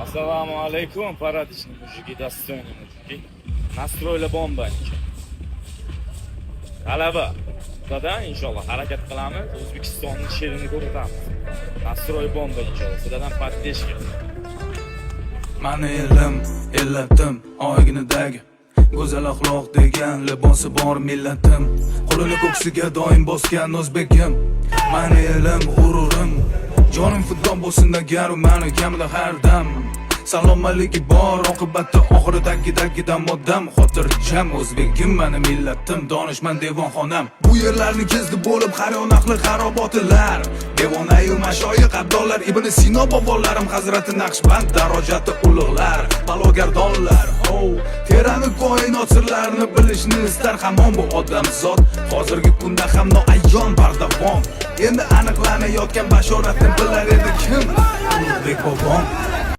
Assalomu alaykum, порядочные мужики, достойные мужики. Настрой lar bomba. G'alaba. Xudodan inshaalloh harakat qilamiz, O'zbekistonni sherini ko'rsatamiz. Настрой bomba inshaalloh. Sizlardan поддержка. Mani elim, illatim, oyginadagi go'zal axloq degan libosi bor millatim, qo'lini ko'ksiga doim bosgan o'zbekim. Mani elim, g'ururim, jonim fido bo'lsin agar mani kamida har dam salomatligi bor, oqibatda oxiridagi odam xotirjam. O'zbegim, mani millatim, donishmand devonxonam. Bu yerlarni kezdi bo'lib har yon ahli xarobotilar, devonayu mashoyix, abdollar, Ibn Sino bobolarim, Hazrati Naqshband darojati ulug'lar, balogardonlar. Oh, terani koinot sirlarini bilishni istar hamon bu odamzod. Hozirgi kunda ham noayon bardavom, endi aniqlanayotgan bashoratni bilar edi kim? Ulug'bek bobom.